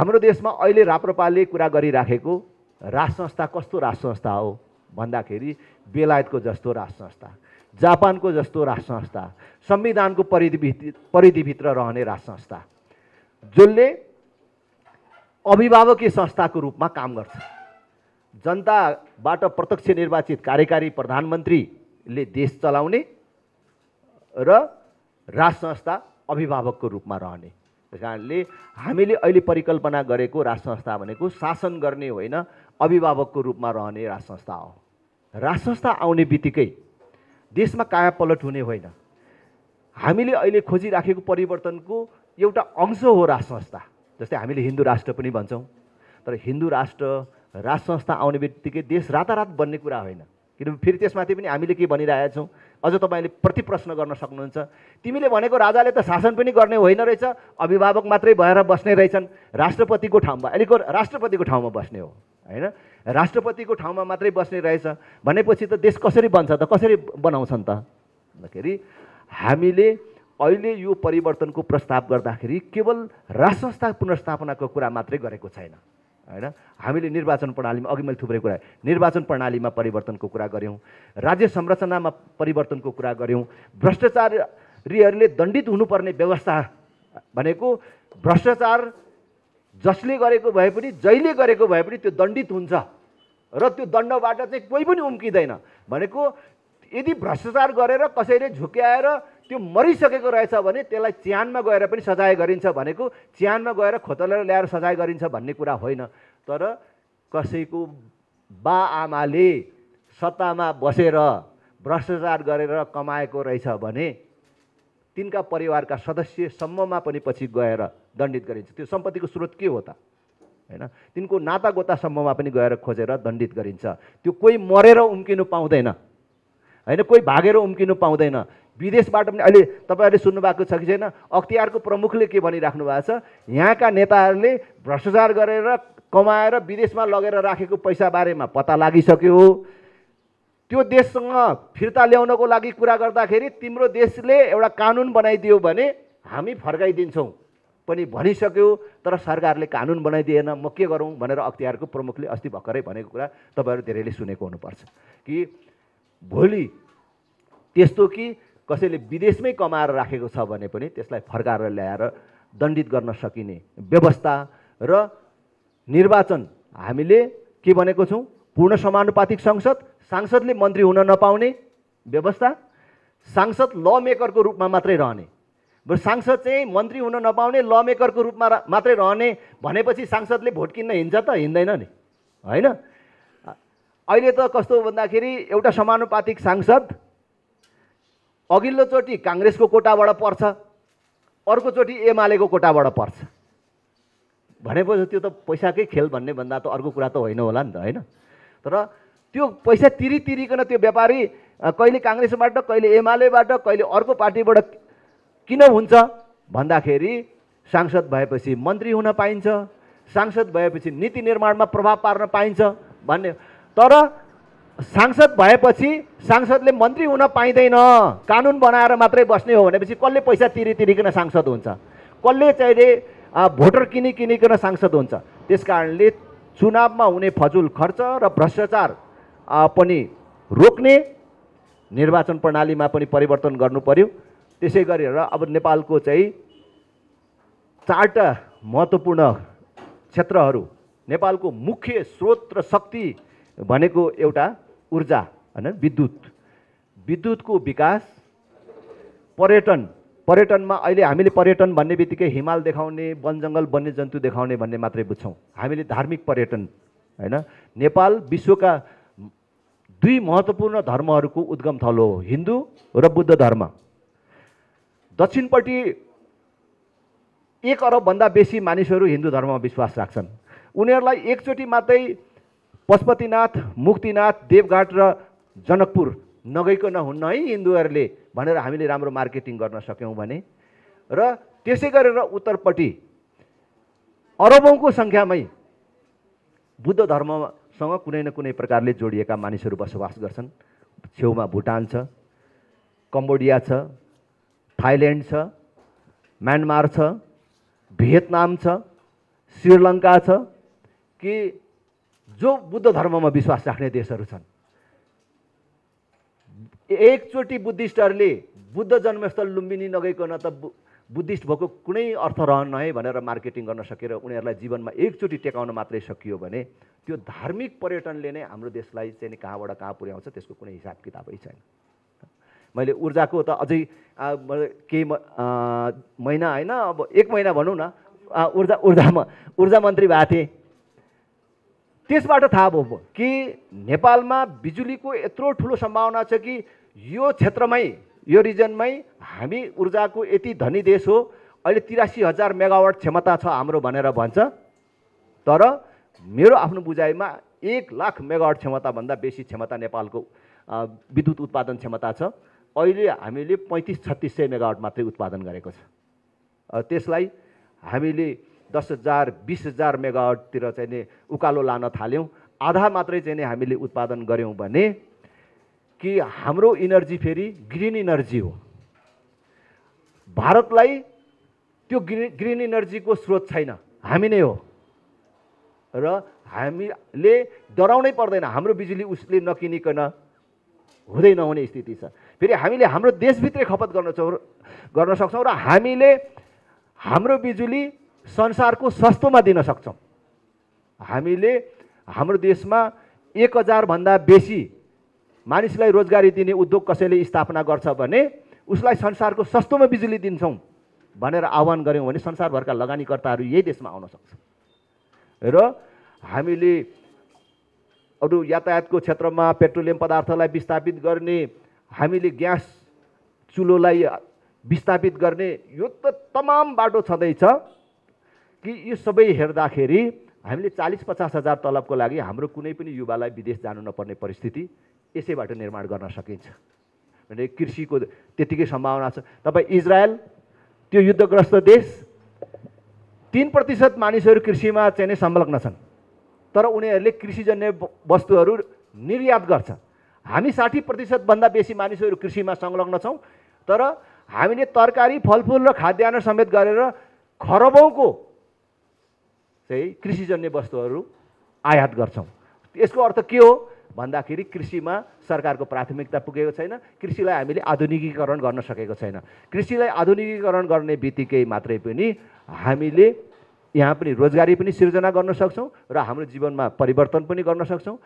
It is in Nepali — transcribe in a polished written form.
हाम्रो देशमा अहिले राप्रपाले कुरा गरिराखेको राज संस्था कस्तो राज संस्था हो भन्दाखेरि बेलायतको जस्तो राज संस्था, जापानको जस्तो राज संस्था, संविधानको परिधिभित्र रहने राज संस्था, जसले अभिभावकीय संस्थाको रूपमा काम गर्छ। जनताबाट प्रत्यक्ष निर्वाचित कार्यकारी प्रधानमन्त्रीले देश चलाउने र राज संस्था अभिभावकको रूपमा रहने। त्यस कारणले हामीले अहिले परिकल्पना गरेको राज संस्था भनेको शासन गर्ने होइन, अभिभावकको रूपमा रहने राज संस्था हो। राज संस्था आउने बित्तिकै देशमा कायापलट हुने होइन। हामीले अहिले खोजिराखेको परिवर्तनको एउटा अंश हो राज संस्था। जस्तै हामीले हिन्दू राष्ट्र पनि भन्छौँ, तर हिन्दू राष्ट्र राज संस्था आउने बित्तिकै देश रातारात बन्ने कुरा होइन। किनभने फेरि त्यसमाथि पनि हामीले के भनिरहेका छौँ, अझ तपाईँले प्रति प्रश्न गर्न सक्नुहुन्छ। तिमीले भनेको राजाले त शासन पनि गर्ने होइन रहेछ, अभिभावक मात्रै भएर बस्ने रहेछन्, राष्ट्रपतिको ठाउँमा, अहिलेको राष्ट्रपतिको ठाउँमा बस्ने हो होइन, राष्ट्रपतिको ठाउँमा मात्रै बस्ने रहेछ भनेपछि त देश कसरी बन्छ त, कसरी बनाउँछन् त भन्दाखेरि हामीले अहिले यो परिवर्तनको प्रस्ताव गर्दाखेरि केवल राज संस्था पुनर्स्थापनाको कुरा मात्रै गरेको छैन होइन। हामीले निर्वाचन प्रणालीमा, अघि मैले थुप्रै कुरा, निर्वाचन प्रणालीमा परिवर्तनको कुरा गऱ्यौँ, राज्य संरचनामा परिवर्तनको कुरा गऱ्यौँ, भ्रष्टाचारीहरूले दण्डित हुनुपर्ने व्यवस्था भनेको भ्रष्टाचार जसले गरेको भए पनि, जहिले गरेको भए पनि त्यो दण्डित हुन्छ र त्यो दण्डबाट चाहिँ कोही पनि उम्किँदैन भनेको। यदि भ्रष्टाचार गरेर कसैले झुक्याएर त्यो मरिसकेको रहेछ भने त्यसलाई च्यानमा गएर पनि सजाय गरिन्छ भनेको च्यानमा गएर खोतलेर ल्याएर सजाय गरिन्छ भन्ने कुरा होइन। तर कसैको बा आमाले सत्तामा बसेर भ्रष्टाचार गरेर कमाएको रहेछ भने तिनका परिवारका सदस्यसम्ममा पनि पछि गएर दण्डित गरिन्छ। त्यो सम्पत्तिको स्रोत के हो त होइन, तिनको नातागोतासम्ममा पनि गएर खोजेर दण्डित गरिन्छ। त्यो कोही मरेर उम्किनु पाउँदैन होइन, कोही भागेर उम्किनु पाउँदैन। विदेशबाट पनि अहिले तपाईँहरूले सुन्नुभएको छ कि छैन, अख्तियारको प्रमुखले के भनिराख्नु भएको छ, यहाँका नेताहरूले भ्रष्टाचार गरेर कमाएर विदेशमा लगेर राखेको पैसा बारेमा पत्ता लागिसक्यो। त्यो देशसँग फिर्ता ल्याउनको लागि कुरा गर्दाखेरि तिम्रो देशले एउटा कानुन बनाइदियो भने हामी फर्काइदिन्छौँ पनि भनिसक्यो, तर सरकारले कानुन बनाइदिएन, म के गरौँ भनेर अख्तियारको प्रमुखले अस्ति भर्खरै भनेको कुरा तपाईँहरू धेरैले सुनेको हुनुपर्छ कि भोलि त्यस्तो कि कसैले विदेशमै कमाएर राखेको छ भने पनि त्यसलाई फर्काएर ल्याएर दण्डित गर्न सकिने व्यवस्था र निर्वाचन हामीले के भनेको छौँ, पूर्ण समानुपातिक संसद, सांसदले मन्त्री हुन नपाउने व्यवस्था, सांसद ल मेकरको रूपमा मात्रै रहने। सांसद चाहिँ मन्त्री हुन नपाउने, ल मेकरको रूपमा मात्रै रहने भनेपछि सांसदले भोट किन्न हिँड्छ त, हिँड्दैन नि होइन। अहिले त कस्तो भन्दाखेरि एउटा समानुपातिक सांसद अघिल्लोचोटि काङ्ग्रेसको कोटाबाट पर्छ, अर्कोचोटि एमालेको कोटाबाट पर्छ भनेपछि त्यो त पैसाकै खेल भन्ने भन्दा त अर्को कुरा त होइन होला नि त होइन। तर त्यो पैसा तिरिकन त्यो व्यापारी कहिले काङ्ग्रेसबाट, कहिले एमालेबाट, कहिले अर्को पार्टीबाट किन हुन्छ भन्दाखेरि सांसद भएपछि मन्त्री हुन पाइन्छ, सांसद भएपछि नीति निर्माणमा प्रभाव पार्न पाइन्छ भन्ने। तर सांसद भएपछि सांसदले मन्त्री हुन पाइँदैन, कानुन बनाएर मात्रै बस्ने हो भनेपछि कसले पैसा तिरिकन सांसद हुन्छ, कसले चाहिँ भोटर किनिकन सांसद हुन्छ। त्यस कारणले चुनावमा हुने फजुल खर्च र भ्रष्टाचार पनि रोक्ने निर्वाचन प्रणालीमा पनि परिवर्तन गर्नु पर्यो। त्यसै गरेर अब नेपालको चाहिँ 4टा महत्त्वपूर्ण क्षेत्रहरू, नेपालको मुख्य स्रोत र शक्ति भनेको एउटा ऊर्जा होइन, विद्युतको विकास, पर्यटनमा अहिले हामीले पर्यटन भन्ने बित्तिकै हिमाल देखाउने, वन जङ्गल, वन्यजन्तु देखाउने भन्ने मात्रै बुझ्छौँ। हामीले धार्मिक पर्यटन होइन, नेपाल विश्वका 2 महत्त्वपूर्ण धर्महरूको उद्गम थलो हो, हिन्दू र बुद्ध धर्म। दक्षिणपट्टि 1 अरबभन्दा बेसी मानिसहरू हिन्दू धर्ममा विश्वास राख्छन्। उनीहरूलाई एकचोटि मात्रै पशुपतिनाथ, मुक्तिनाथ, देवघाट र जनकपुर नगइकन हुन्न है हिन्दूहरूले भनेर हामीले राम्रो मार्केटिङ गर्न सक्यौँ भने, र त्यसै गरेर उत्तरपट्टि अरबौँको सङ्ख्यामै बुद्ध धर्मसँग कुनै न कुनै प्रकारले जोडिएका मानिसहरू बसोबास गर्छन्। छेउमा भुटान छ, कम्बोडिया छ, थाइल्यान्ड छ, म्यानमार छ, भियतनाम छ, श्रीलङ्का छ कि जो बुद्ध धर्ममा विश्वास राख्ने देशहरू छन्। एकचोटि बुद्धिस्टहरूले बुद्ध जन्मस्थल लुम्बिनी नगइकन त बुद्धिस्ट भएको कुनै अर्थ रहन्न है भनेर मार्केटिङ गर्न सकेर उनीहरूलाई जीवनमा एकचोटि टेकाउन मात्रै सकियो भने त्यो धार्मिक पर्यटनले नै हाम्रो देशलाई चाहिँ कहाँबाट कहाँ पुर्याउँछ त्यसको कुनै हिसाब किताबै छैन। मैले ऊर्जाको त अझै केही महिना होइन, अब 1 महिना भनौँ न, ऊर्जा मन्त्री भएको थिएँ। त्यसबाट थाहा भयो कि नेपालमा बिजुलीको यत्रो ठुलो सम्भावना छ कि यो क्षेत्रमै, यो रिजनमै हामी ऊर्जाको यति धनी देश हो। अहिले 83,000 मेगावाट क्षमता छ हाम्रो भनेर भन्छ, तर मेरो आफ्नो बुझाइमा 1 लाख मेगावाट क्षमताभन्दा बेसी क्षमता नेपालको विद्युत उत्पादन क्षमता छ। अहिले हामीले 3500-3600 मेगावाट मात्रै उत्पादन गरेको छ। त्यसलाई हामीले 10,000 20,000 मेगावाटतिर चाहिँ नि उकालो लान थाल्यौँ। आधा मात्रै चाहिँ नि हामीले उत्पादन गऱ्यौँ भने कि हाम्रो इनर्जी फेरि ग्रिन इनर्जी हो। भारतलाई त्यो ग्रिन इनर्जीको स्रोत छैन, हामी नै हो। र हामीले डराउनै पर्दैन, हाम्रो बिजुली उसले नकिनिकन हुँदै नहुने स्थिति छ। फेरि हामीले हाम्रो देशभित्रै खपत गर्न सक्छौँ र हामीले हाम्रो बिजुली संसारको सस्तोमा दिन सक्छौँ। हामीले हाम्रो देशमा 1,000 भन्दा बेसी मानिसलाई रोजगारी दिने उद्योग कसैले स्थापना गर्छ भने उसलाई संसारको सस्तोमा बिजुली दिन्छौँ भनेर आह्वान गऱ्यौँ भने संसारभरका लगानीकर्ताहरू यही देशमा आउन सक्छ। र हामीले अरू यातायातको क्षेत्रमा पेट्रोलियम पदार्थलाई विस्थापित गर्ने, हामीले ग्यास चुलोलाई विस्थापित गर्ने, यो त तमाम बाटो छँदैछ कि यो सबै हेर्दाखेरि हामीले 40-50 हजार तलबको लागि हाम्रो कुनै पनि युवालाई विदेश जानु नपर्ने परिस्थिति यसैबाट निर्माण गर्न सकिन्छ। भने कृषिको त्यतिकै सम्भावना छ। तपाईँ इजरायल, त्यो युद्धग्रस्त देश, 3% मानिसहरू कृषिमा चाहिँ नै संलग्न छन्, तर उनीहरूले कृषिजन्य वस्तुहरू निर्यात गर्छ। हामी 60% भन्दा बेसी मानिसहरू कृषिमा संलग्न छौँ, तर हामीले तरकारी, फलफुल र खाद्यान्न समेत गरेर खरबौँको चाहिँ कृषिजन्य वस्तुहरू आयात गर्छौँ। यसको अर्थ के हो भन्दाखेरि कृषिमा सरकारको प्राथमिकता पुगेको छैन, कृषिलाई हामीले आधुनिकीकरण गर्न सकेको छैन। कृषिलाई आधुनिकीकरण गर्ने बित्तिकै मात्रै पनि हामीले यहाँ पनि रोजगारी पनि सिर्जना गर्न सक्छौँ र हाम्रो जीवनमा परिवर्तन पनि गर्न सक्छौँ।